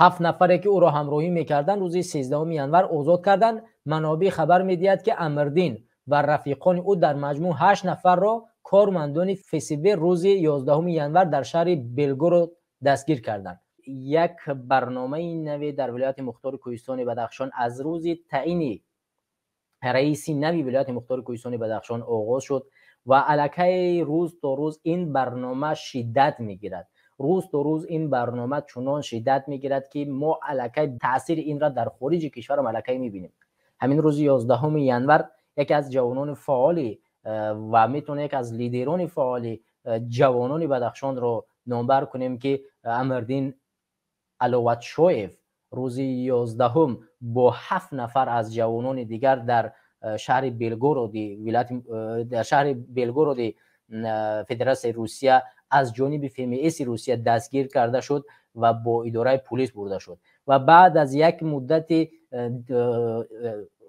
Ҳафт нафаре, ки ӯро ҳамроҳӣ мекарданд, рӯзи 13 январ озод карданд. Манобеъ хабар медиҳад, ки Амрдин ва рафиқони ӯ, дар маҷмӯъ ҳашт нафарро, кормандони ФСБ рӯзи 11 январ дар шаҳри Белгород дастгир карданд. Як барномаи наве дар Вилояти Мухтори Кӯҳистони Бадахшон аз рӯзи таъини раиси нави Вилояти Мухтори Кӯҳистони Бадахшон оғоз шуд ва аллакай рӯз то рӯз ин барнома шиддат мегирад. Рӯз то рӯз ин барнома чунон шиддат мегирад, ки мо аллакай таъсири инро дар хориҷи кишварам аллакай мебинем. Ҳамин рӯзи 11 январ яке аз ҷавонони фаъоли ва метавонем яке аз лидерони фаъоли ҷавонони Бадахшонро номбар кунем, ки Амрдин Аловатшоев рӯзи 11-ум бо ҳафт нафар аз ҷавонони дигар дар шаҳри Белгороди вилояти, дар шаҳри Белгороди Федератсияи Русия аз ҷониби ФМС Русия дастгир карда шуд ва бо идораи пулис бурда шуд. Ва баъд аз як муддати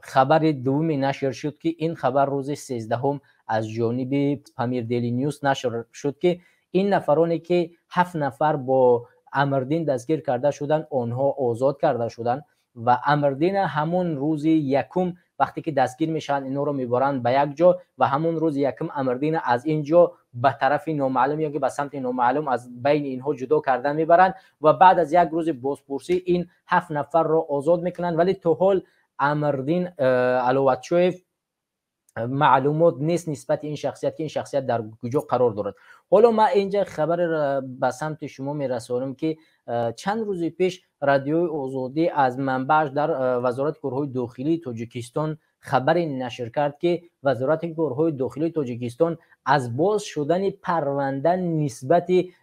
хабари дуввуме нашр шуд, ки ин хабар рӯзи 13-ум аз ҷониби Памир Дели Нюс нашр шуд, ки ин нафароне, ки ҳафт нафар бо Амрдин дастгир карда шуданд, онҳо озод карда шуданд. Ва Амрдина ҳамон рӯзи якум, вақте ки дастгир мешаванд, инҳоро мебаранд ба як ҷо ва ҳамон рӯзи якум Амрдина аз ин ҷо ба тарафи номаълум ё ки ба самти номаълум аз байни инҳо ҷудо карда мебаранд. Ва баъд аз як рӯзи бозпурсӣ ин ҳафт нафарро озод мекунанд, вале то ҳол Амрдин Аловатшоев маълумот нест нисбати ин шахсият, ки ин шахсият дар куҷо қарор дорад. Ҳоло ман инҷа хабареро ба самти шумо мерасонам, ки чанд рӯзи пеш Радиои Озодӣ аз манбааш дар Вазорати корҳои дохилии Тоҷикистон хабаре нашр кард, ки Вазорати корҳои дохилии Тоҷикистон аз боз шудани парванда нисбати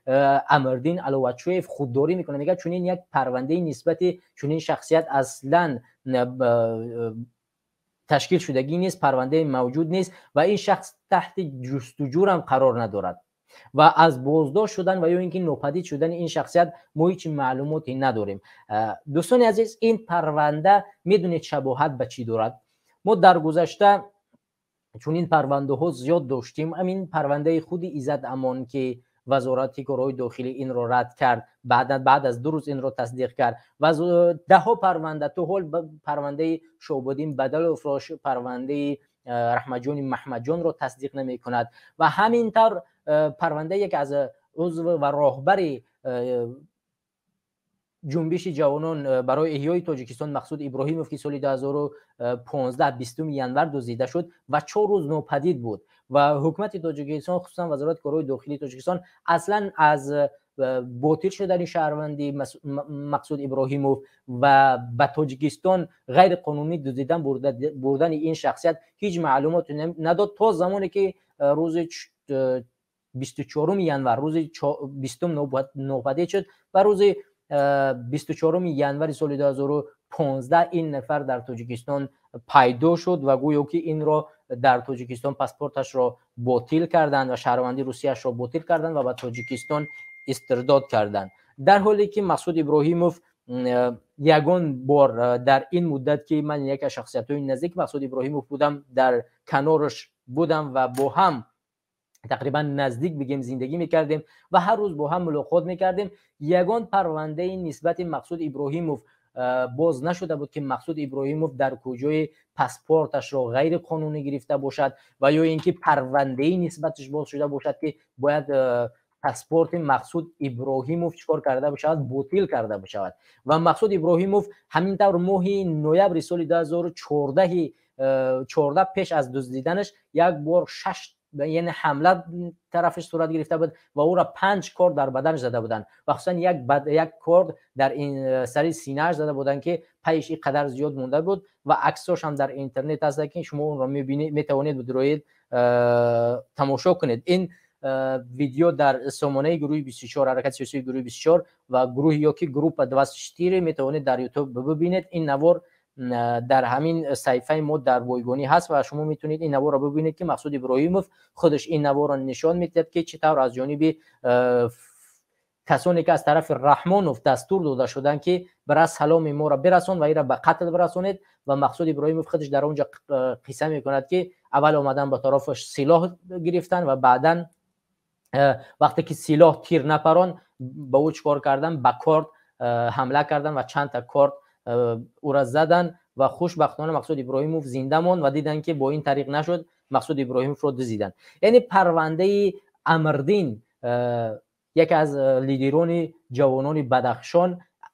Амрдин Аловатшоев худдорӣ мекунад. Мегӯяд, чунин як парвандаи нисбати чунин шахсият аслан ташкил шудагӣ нест, парвандаи мавҷуд нест ва ин шахс таҳти ҷустуҷӯрам қарор надорад ва аз боздошт шудан ва ё ин ки нопадид шудани ин шахсият мо ҳеҷ маълумоте надорем. Дӯстони азиз, ин парванда, медонед, шабоҳат ба чӣ дорад? Мо дар гузашта чунин парвандаҳо зиёд доштем. Ҳамин парвандаи худи Иззат Амон, ки Вазорати корҳои дохилӣ инро рад кард, баъд аз 2 рӯз инро тасдиқ кард, ва даҳҳо парванда, то ҳол парвандаи Шоҳбоддин Бадаловро, парвандаи Раҳматҷони Маҳмадҷонро тасдиқ намекунад. Ва ҳамин тавр парвандаи яке аз узв ва роҳбари Ҷунбиши ҷавонон барои эҳёи Тоҷикистон Мақсуд Иброҳимов, ки соли 2015 20 январ дуздида шуд ва 4 рӯз нопадид буд ва ҳукумати Тоҷикистон, хусусан Вазорати корҳои дохилии Тоҷикистон, аслан аз ботил шудани шаҳрванди Мақсуд Иброҳимов ва ба Тоҷикистон ғайриқонунӣ дуздидан бурдани ин шахсият ҳеҷ маълумоте надод, то замоне ки рӯзи 24 январ, рӯзи 20-ум нопадид шуд ва рӯзи 24 январи соли 2015 ин нафар дар Тоҷикистон пайдо шуд ва гӯё ки инро дар Тоҷикистон паспорташро ботил карданд ва шаҳрвандии Русияшро ботил карданд ва ба Тоҷикистон истирдод карданд. Дар ҳоле ки Мақсуд Иброҳимов ягон бор дар ин муддат, ки ман яке аз шахсиятҳои наздики Мақсуд Иброҳимов будам, дар канораш будам ва бо ҳам тақрибан наздик бигем зиндагӣ мекардем ва ҳар рӯз бо ҳам мулоқот мекардем, ягон парвандаи нисбати Мақсуд Иброҳимов боз нашуда буд, ки Мақсуд Иброҳимов дар куҷои паспорташро ғайриқонунӣ гирифта бошад ва ё ин ки парвандаи нисбаташ боз шуда бошад, ки бояд паспорти Мақсуд Иброҳимов чӣ кор карда бошавад, ботил карда бошавад. Ва Мақсуд Иброҳимов ҳамин тавр моҳи ноябри соли 2014 14, пеш аз дуздиданаш, як бор шаш, яъне ҳамла тарафаш сурат гирифта буд ва ӯро панҷ кор дар баданаш зада буданд ва хусусан як кор дар сари синааш зада буданд, ки пайш ин қадар зиёд монда буд ва аксош ҳам дар интернет ҳаст, ки шумо онро мебинед, метавонед бидроед, тамошо кунед. Ин видео дар сомонаи гурӯҳи 24, ҳаракати сиёсии гурӯҳи 24 ва гурӯҳи ё ки группа 24, метавонед дар Ютуб бибинед. Ин навор дар ҳамин саҳифаи мо дар бойгонӣ ҳаст ва шумо метавонед ин наворро бибинед, ки Мақсуд Иброҳимов худаш ин наворро нишон медиҳад, ки чӣ тавр аз ҷониби касоне, ки аз тарафи Раҳмонов дастур дода шуданд, ки бира, саломи моро бирасон ва инро ба қатл бирасонед. Ва Мақсуд Иброҳимов худаш дар он ҷо қисса мекунад, ки аввал омадан ба тарафаш силоҳ гирифтанд ва баъдан, вақте ки силоҳ тир напарон, ба ӯ чӣ кор кардан, ба корд ҳамла карданд ва чанд та корт ӯра заданд ва хушбахтона Мақсуд Иброҳимов зинда монд ва диданд, ки бо ин тариқ нашуд, Мақсуд Иброҳимовро дуздиданд. Яъне парвандаи Амрдин, яке аз лидерони ҷавонони Бадахшон,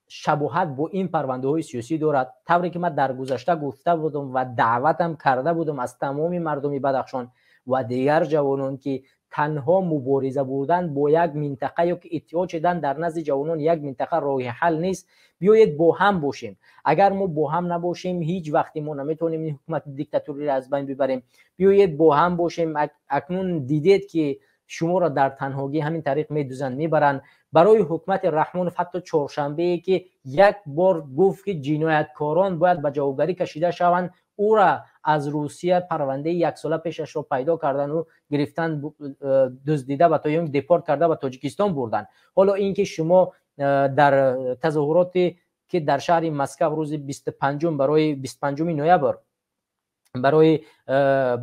шабоҳат бо ин парвандаҳои сиёсӣ дорад. Тавре ки ман дар гузашта гуфта будам ва даъватам карда будам аз тамоми мардуми Бадахшон ва дигар ҷавонон, ки танҳо мубориза бурдан бо як минтақа ё ки иттиҳод шудан дар назди ҷавонони як минтақа роҳи ҳал нест. Биёед бо ҳам бошем. Агар мо бо ҳам набошем, ҳеҷ вақте мо наметавонем ин ҳукумати диктаториро аз байн бибарем. Биёед бо ҳам бошем. Акнун дидед, ки шуморо дар танҳогӣ ҳамин тариқ медузанд, мебаранд. Барои ҳукумати Раҳмонов ҳатто чоршанбее, ки як бор гуфт, ки ҷинояткорон бояд ба ҷавобгарӣ кашида шаванд, ӯра аз Русия парвандаи яксола пешашро пайдо кардану гирифтан, дуздида ба то депорт карда ба Тоҷикистон бурданд. Ҳоло ин ки шумо дар тазоҳуроте, ки дар шаҳри Москав рӯзи 25-ум барои 25-уми ноябр барои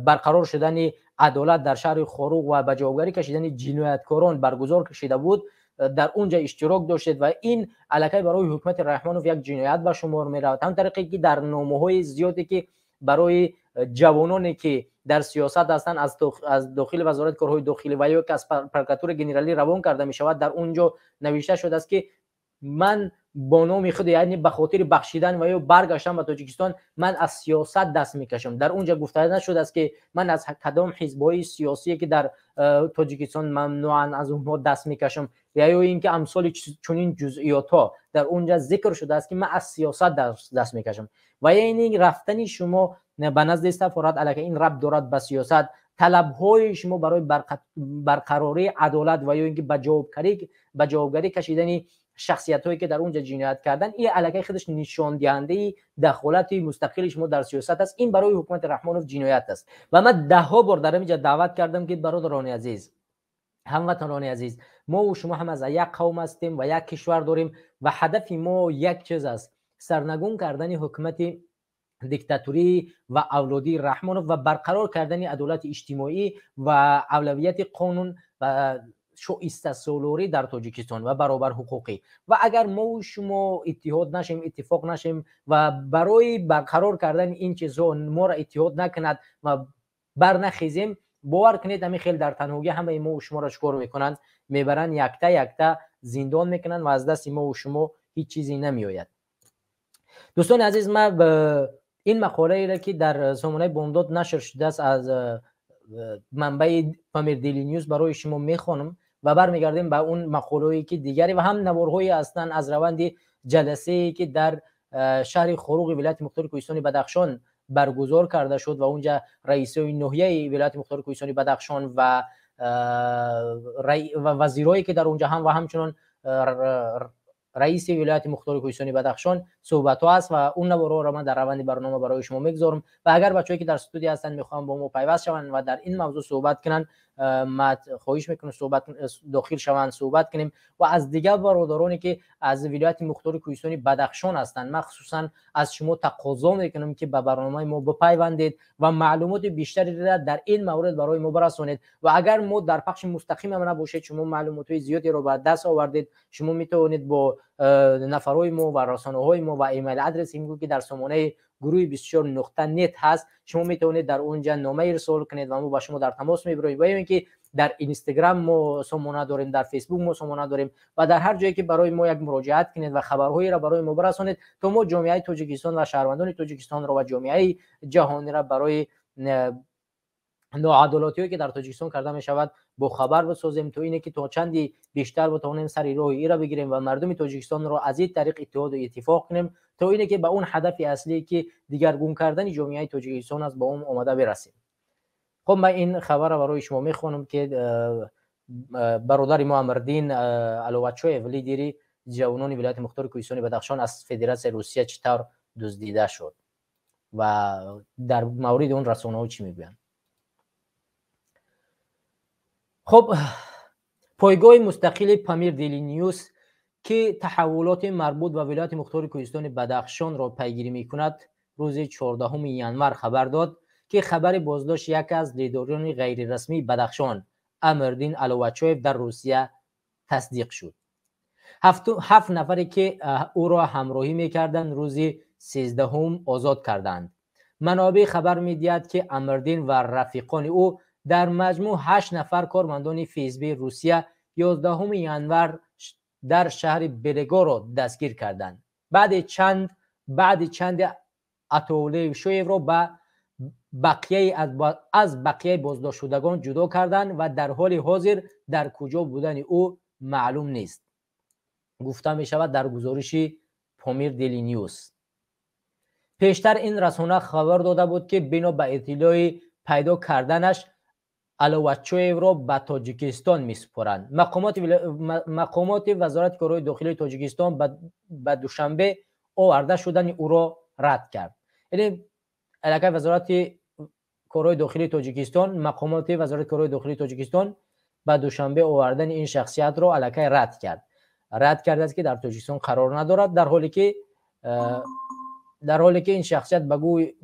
барқарор шудани адолат дар шаҳри Хоруғ ва ба ҷавобгарӣ кашидани ҷинояткорон баргузор шида буд, дар он ҷа иштирок доштед ва ин аллакай барои ҳукумати Раҳмонов як ҷиноят ба шумор меравад. Ҳам тариқе ки дар номаҳои зиёде, ки барои ҷавононе, ки дар сиёсат ҳастанд, аз дохили Вазорати корҳои дохилӣ ва ё ки аз Прокуратураи генералӣ равон карда мешавад, дар он ҷо навишта шудааст, ки ман бо номи худ, яъне ба хотири бахшидан ва ё баргаштан ба Тоҷикистон, ман аз сиёсат даст мекашам. Дар он ҷо гуфта нашудааст, ки ман аз кадом ҳизбҳои сиёсие, ки дар Тоҷикистон мамнӯъанд, аз онҳо даст мекашам ё ин ки амсоли чунин ҷузъиётҳо. Дар он ҷо зикр шудааст, ки ман аз сиёсат даст мекашам. Ва яъне рафтани шумо ба назди сафорат аллакай ин рабт дорад ба сиёсат. Талабҳои шумо барои барқарории адолат ва ё ин ки ба ҷавобгарӣ кашидани шахсиятҳое, ки дар он ҷо ҷиноят карданд, ин аллакай худаш нишондиҳандаи дахолати мустақили шумо дар сиёсат аст. Ин барои ҳукумати Раҳмонов ҷиноят аст. Ва ман даҳҳо бор дар ин ҷо даъват кардам, ки бародарони азиз, ҳамватанони азиз, мо шумо ҳам аз як қавм ҳастем ва як кишвар дорем ва ҳадафи мо як чиз аст: сарнагун кардани ҳукумати диктаторӣ ва авлодии Раҳмонов ва барқарор кардани адолати иҷтимоӣ ва авлавияти қонун ва шоистасолорӣ дар Тоҷикистон ва баробарҳуқуқӣ. Ва агар мо шумо иттиҳод нашем, иттифоқ нашем ва барои барқарор кардани ин чизҳо моро иттиҳод накунад ва барнахезем, бовар кунед, ҳамин хел дар танҳогӣ ҳамаи мо шуморо чикор мекунанд? Мебаранд, якта якта зиндон мекунанд ва аз дасти мо шумо ҳеҷ чизе намеояд. Дӯстони азиз, ман ин мақолаеро, ки дар сомонаи Бомдод нашр шудааст, аз манбаи Памир Дейли Ньюс барои шумо мехонам ва бармегардем ба он мақолаҳое, ки дигаре ва ҳам наворҳое ҳастанд аз раванди ҷаласае, ки дар шаҳри Хоруғи вилояти мухтори кӯҳистони Бадахшон баргузор карда шуд ва унҷа раисои ноҳияи вилояти мухтори кӯҳистони Бадахшон ва вазирҳое, ки дар унҷа ҳам ва ҳамчунон раиси вилояти мухтори кӯҳистони Бадахшон суҳбатҳо аст ва он наворҳоро ман дар раванди барнома барои шумо мегузорам. Ва агар бачаҳое, ки дар студия ҳастанд, мехоҳанд бо мо пайваст шаванд ва дар ин мавзӯъ суҳбат кунанд, ман хоҳиш мекунам, суҳбат дохил шаванд, суҳбат кунем. Ва аз дигар бародароне, ки аз вилояти мухтори кӯҳистони Бадахшон ҳастанд, махсусан аз шумо тақозо мекунам, ки ба барномаи мо бипайвандед ва маълумоти бештареро дар ин маврид барои мо барасонед. Ва агар мо дар пахши мустақим ҳам набошед, шумо маълумотҳои зиёдеро ба даст овардед, шумо метавонед бо нафарҳои мо ва расонаҳои мо ва имейл адреси ки дар сомонаи гурӯҳи 24.net ҳаст, шумо метавонед дар он ҷа нома ирсол кунед ва мо ба шумо дар тамос мебироем. Ва ё ин ки дар Инстаграм мо сомона дорем, дар Фейсбук мо сомона дорем ва дар ҳар ҷое ки барои мо як муроҷиат кунед ва хабарҳоеро барои мо барасонед, то мо ҷомеаи Тоҷикистон ва шаҳрвандони Тоҷикистонро ва ҷомеаи ҷаҳониро барои ноадолатиҳое, ки дар Тоҷикистон карда мешавад, бохабар бисозем, то ине ки то чанди бештар битавонем сари роҳи иро бигирем ва мардуми Тоҷикистонро аз ин тариқ иттиҳоду иттифоқ кунем, то ине ки ба он ҳадафи аслие, ки дигаргун кардани ҷомеаи Тоҷикистон аст, ба он омада бирасем. Хуб, ман ин хабарро барои шумо мехонам, ки бародари мо Амрдин Аловачоев, лидери ҷавонони вилояти мухтори кӯҳистони Бадахшон, аз Федератсияи Русия чӣ тавр дуздида шуд ва дар мавриди он расонаҳо чӣ мегӯянд. Хуб, пойгоҳи мустақили Памир Дейли Ньюс, ки таҳаввулоти марбут ба вилояти мухтори кӯҳистони Бадахшонро пайгирӣ мекунад, рӯзи 14 январ хабар дод, ки хабари боздошти яке аз лидерони ғайрирасмии Бадахшон, Амрдин Аловачоев, дар Русия тасдиқ шуд. Ҳафт нафаре, ки ӯро ҳамроҳӣ мекарданд, рӯзи 13-ум озод карданд. Манобеъ хабар медиҳад, ки Амрдин ва рафиқони ӯ, дар маҷмӯъ ҳашт нафар кормандони ФСБ Русия, 11 январ дар шаҳри Белгород дастгир карданд. Баъди чанде Атовулшоевро ба аз бақияи боздоштшудагон ҷудо карданд ва дар ҳоли ҳозир дар куҷо будани ӯ маълум нест, гуфта мешавад дар гузориши Помир Дели Ньюс. Пештар ин расона хабар дода буд, ки бино ба иттилои пайдо карданаш Аловатчоевро ба Тоҷикистон месупоранд. Мақомоти Вазорати корҳои дохилии Тоҷикистон ба Душанбе оварда шудани ӯро рад кард. Яъне аллакай Вазорати корҳои дохилии Тоҷикистон, мақомоти Вазорати корҳои дохилии Тоҷикистон ба Душанбе овардани ин шахсиятро аллакай рад кард, рад кардааст, ки дар Тоҷикистон қарор надорад, дар ҳоле ки ин шахсият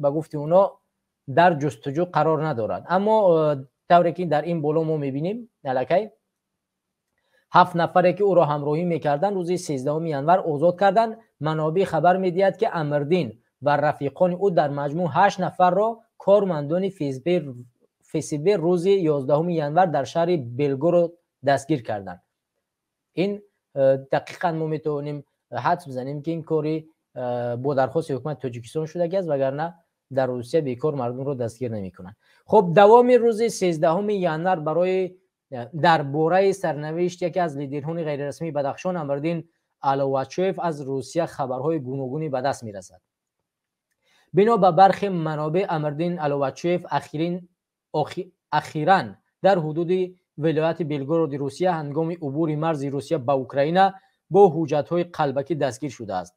ба гуфти оно дар ҷустуҷӯ қарор надорад. Аммо тавре ки дар ин боло мо мебинем, аллакай ҳафт нафаре, ки ӯро ҳамроҳӣ мекарданд, рӯзи 13 январ озод карданд. Манобеъ хабар медиҳад, ки Амрдин ва рафиқони ӯ, дар маҷмӯъ ҳашт нафарро кормандони ФСБ рӯзи 11 январ дар шаҳри Белгород дастгир карданд. Ин дақиқан мо метавонем ҳадс бизанем, ки ин кори бо дархости ҳукумати Тоҷикистон шудагӣ аст, вагарна дар Русия бекор мардумро дастгир намекунанд. Хуб, давоми рӯзи 13 январ барои дар бораи сарнавишт яке аз лидерҳои ғайрирасмии Бадахшон, Амрдин Аловачоев, аз Русия хабарҳои гуногунӣ ба даст мерасад. Бино ба бархе манобеъ, Амрдин Аловачоев ахиран дар ҳудуди вилояти Белгороди Русия ҳангоми убури марзи Русия ба Украина бо ҳуҷҷатҳои қалбакӣ дастгир шудааст.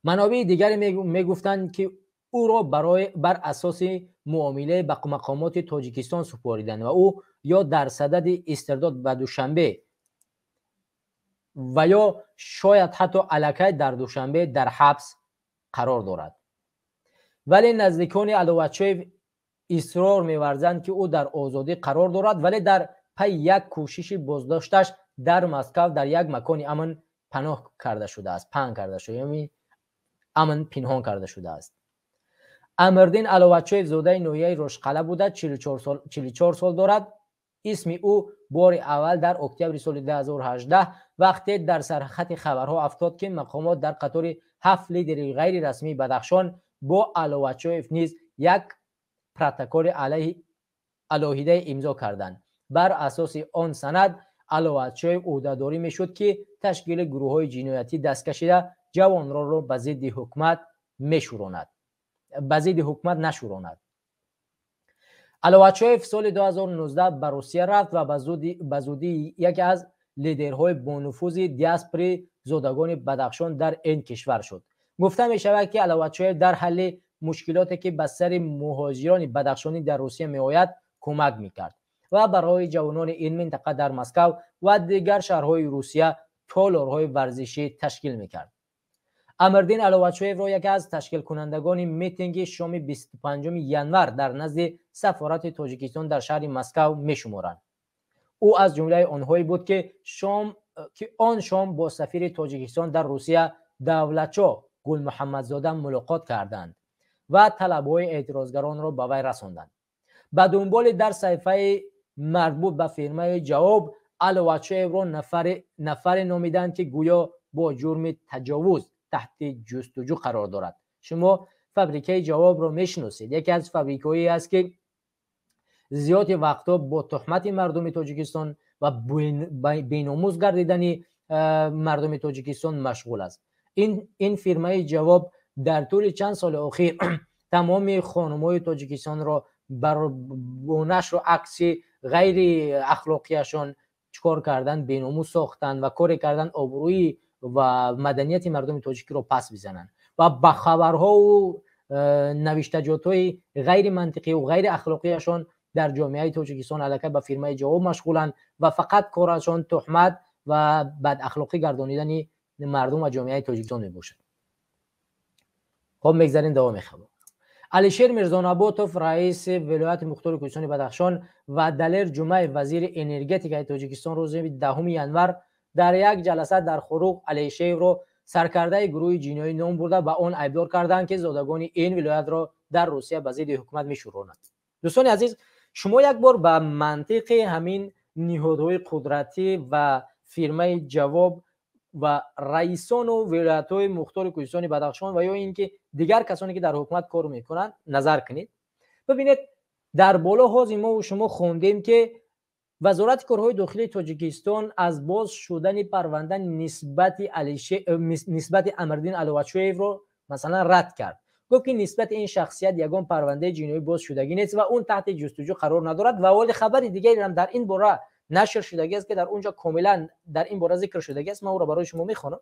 Манобеи дигаре мегуфтанд, ки ӯро бар асоси муомилаи ба мақомоти Тоҷикистон супориданд ва ӯ ё дар садади истирдод ба Душанбе ва ё шояд ҳатто аллакай дар Душанбе дар ҳабс қарор дорад. Вале наздикони Аловачоев исрор меварзанд, ки ӯ дар озодӣ қарор дорад, вале дар пайи як кӯшиши боздошташ дар Москав дар як макони амн паноҳ карда шудааст, паҳн карда шуда, амн пинҳон карда шудааст. Амрдин Аловачоев зодаи ноҳияи Рошқала буда, 44 сол дорад. Исми ӯ бори аввал дар октябри соли 2018 вақте дар сархати хабарҳо афтод, ки мақомот дар қатори ҳафт лидери ғайрирасмии Бадахшон бо Аловачоев низ як протоколи алоҳидае имзо карданд. Бар асоси он санад Аловачоев ӯҳдадорӣ мешуд, ки ташкили гурӯҳҳои ҷиноятӣ даст кашида, ҷавононро ба зидди ҳукумат мешӯронад, ба зидди ҳукумат нашӯронад. Аловачоев соли 2019 ба Русия рафт ва ба зудӣ яке аз лидерҳои бонуфузи диаспори зодагони Бадахшон дар ин кишвар шуд. Гуфта мешавад, ки Аловачоев дар ҳалли мушкилоте, ки ба сари муҳоҷирони бадахшонӣ дар Русия меояд, кӯмак мекард ва барои ҷавонони ин минтақа дар Москав ва дигар шаҳрҳои Русия толорҳои варзишӣ ташкил мекард. Амрдин Аловачоевро яке аз ташкилкунандагони митинги шоми 25 январ дар назди сафорати Тоҷикистон дар шаҳри Москав мешуморанд. Ӯ аз ҷумлаи онҳое буд, ки он шом бо сафири Тоҷикистон дар Русия Давлатшо Гулмуҳаммадзода мулоқот карданд ва талабҳои эътирозгаронро ба вай расонданд. Ба дунболи дар саҳифаи марбут ба фирмаи Ҷавоб Аловачоевро нафаре номиданд, ки гӯё бо ҷурми таҷовуз таҳти ҷустуҷӯ қарор дорад. Шумо фабрикаи Ҷавобро мешиносед, яке аз фабрикаҳое аст, ки зиёди вақтҳо бо туҳмати мардуми Тоҷикистон ва беномус гардидани мардуми Тоҷикистон машғул аст. Ин фирмаи Ҷавоб дар тӯли чанд соли охир тамоми хонумҳои Тоҷикистонро бо нашру акси ғайри ахлоқияшон чикор кардан, беномус сохтанд ва коре кардан, обрӯи ва маданияти мардуми тоҷикиро пас бизананд ва ба хабарҳову навиштаҷотҳои ғайримантиқиву ғайриахлоқияшон дар ҷомеаи Тоҷикистон аллакай ба фирмаи Ҷавоб машғуланд ва фақат корашон туҳмат ва бадахлоқӣ гардонидани мардум ва ҷомеаи Тоҷикистон мебошад. Хоб, мегзарем давоми хабар. Алишер Мирзонаботов, раиси вилояти мухтори Кӯҳистони Бадахшон, ва Далер Ҷумаев, вазири энергетикаи Тоҷикистон, рӯзи 10 январ Дар як ҷаласа дар Хоруғ Алишеевро саркардаи гурӯҳи ҷиноӣ ном бурда, ба он айбдор карданд, ки зодагони ин вилоятро дар Русия ба зидди ҳукумат мешӯронад. Дӯстони азиз, шумо як бор ба мантиқи ҳамин ниҳодҳои қудратӣ ва фирмаи Ҷавоб ва раисону вилоятҳои мухтори Кӯҳистони Бадахшон ва ё ин ки дигар касоне, ки дар ҳукумат кор мекунанд, назар кунед. Бибинед, дар боло ҳозир мо шумо хондем, ки Вазорати корҳои дохилии Тоҷикистон аз боз шудани парванда нисбати Амриддин Аловачоевро, масалан, рад кард. Гуфт, ки нисбати ин шахсият ягон парвандаи ҷиноӣ боз шудагӣ нест ва он таҳти ҷустуҷӯ қарор надорад. Ва вале хабари дигареам дар ин бора нашр шудагӣ аст, ки дар он ҷо комилан дар ин бора зикр шудагӣ аст. Ман ӯро барои шумо мехонам.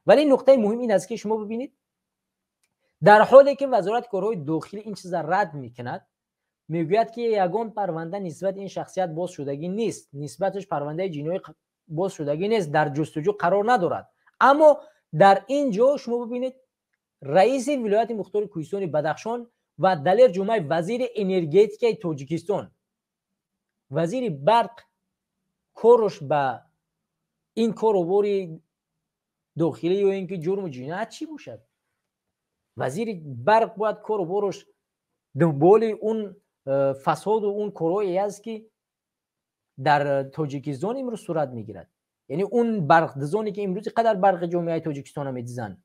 Вале нуқтаи муҳим ин аст, ки шумо бибинед, дар ҳоле ки Вазорати корҳои дохилӣ ин чиза рад мекунад, мегӯяд, ки ягон парванда нисбати ин шахсият боз шудагӣ нест, нисбаташ парвандаи ҷиноӣ боз шудагӣ нест, дар ҷустуҷӯ қарор надорад, аммо дар ин ҷо шумо бибинед, раиси вилояти мухтори Кӯҳистони Бадахшон ва Далер Ҷумаев, вазири энергетикаи Тоҷикистон, вазири барқ, корш ба ин корубори дохилӣ ё ин ки ҷурму ҷиноят чӣ бошад? Вазири барқ бояд коруборош дунболи он фасоду он корҳое аст, ки дар Тоҷикистон имрӯз сурат мегирад, яъне он барқдизоне, ки имрӯз қадар барқи ҷомеаи Тоҷикистонро медизанд.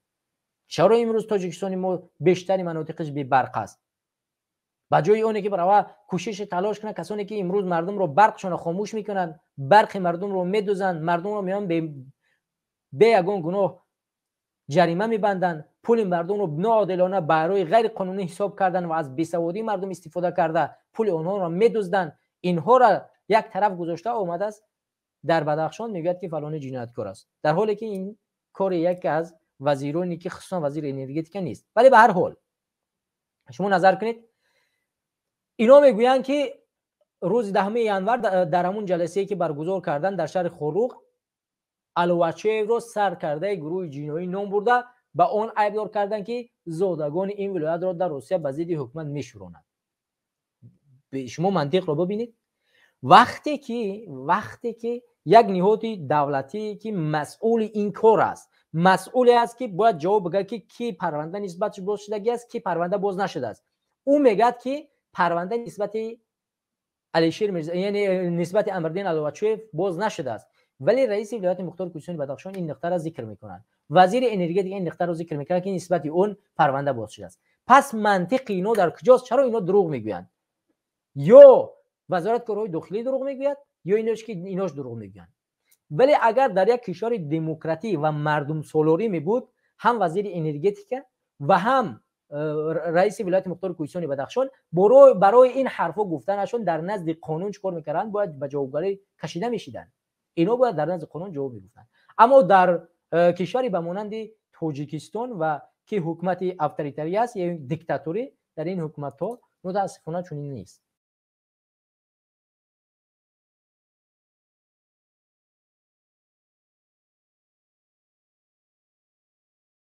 Чаро имрӯз Тоҷикистони мо бештари манотиқаш бебарқ аст? Ба ҷои оне ки барава кӯшиши талош кунанд, касоне ки имрӯз мардумро барқшонро хомӯш мекунанд, барқи мардумро медузанд, мардумро меоянд, бе ягон гуноҳ ҷарима мебанданд, пули мардумро ноодилона барои ғайриқонунӣ ҳисоб кардан ва аз бесаводии мардум истифода карда, пули онҳоро медузданд, инҳоро як тараф гузошта, омадааст, дар Бадахшон мегӯяд, ки фалони ҷинояткор аст, дар ҳоле ки ин кори яке аз вазироне, ки хусусан вазири энергетика нест. Вале ба ҳар ҳол, шумо назар кунед, ино мегӯянд, ки рӯзи 10 январ дар ҳамун ҷаласае, ки баргузор карданд дар шаҳри Хоруғ, Аловачеевро саркардаи гурӯҳи ҷиноӣ ном бурда, ба он айбдор карданд, ки зодагони ин вилоятро дар Русия ба зидди ҳукумат мешӯронад. Шумо мантиқро бибинед. Вақте ки як ниҳоди давлатие, ки масъули ин кор аст, масъуле аст, ки бояд ҷавоб бигӯяд, ки ки парванда нисбаташ боз шудагӣ аст, ки парванда боз нашудааст, ӯ мегӯяд, ки парванда нисбати Алишер Мирза, яъне нисбати Амриддин Аловачоев боз нашудааст, вале раиси вилояти мухтори Кӯҳистони Бадахшон ин нуқтаро зикр мекунад, вазири энергетика ин нуқтаро зикр мекунад, ки нисбати он парванда боз шудааст. Пас мантиқи ино дар куҷост? Чаро ино дурӯғ мегӯянд? Ё Вазорати корҳои дохилӣ дурӯғ мегӯяд, ё инош, ки инош дурӯғ мегӯянд. Вале агар дар як кишвари демократӣ ва мардумсолорӣ мебуд, ҳам вазири энергетика ва ҳам раиси вилояти мухтори Кӯҳистони Бадахшон барои ин ҳарфҳо гуфтанашон дар назди қонун чӣ кор мекарданд? Бояд ба ҷавобгарӣ кашида мешиданд. Ино бояд дар назди қонун ҷавоб мегуфтанд. Аммо дар кишваре ба монанди Тоҷикистон ва ки ҳукумати авторитарӣ аст ё диктаторӣ, дар ин ҳукуматҳо мутаассифона чунин нест.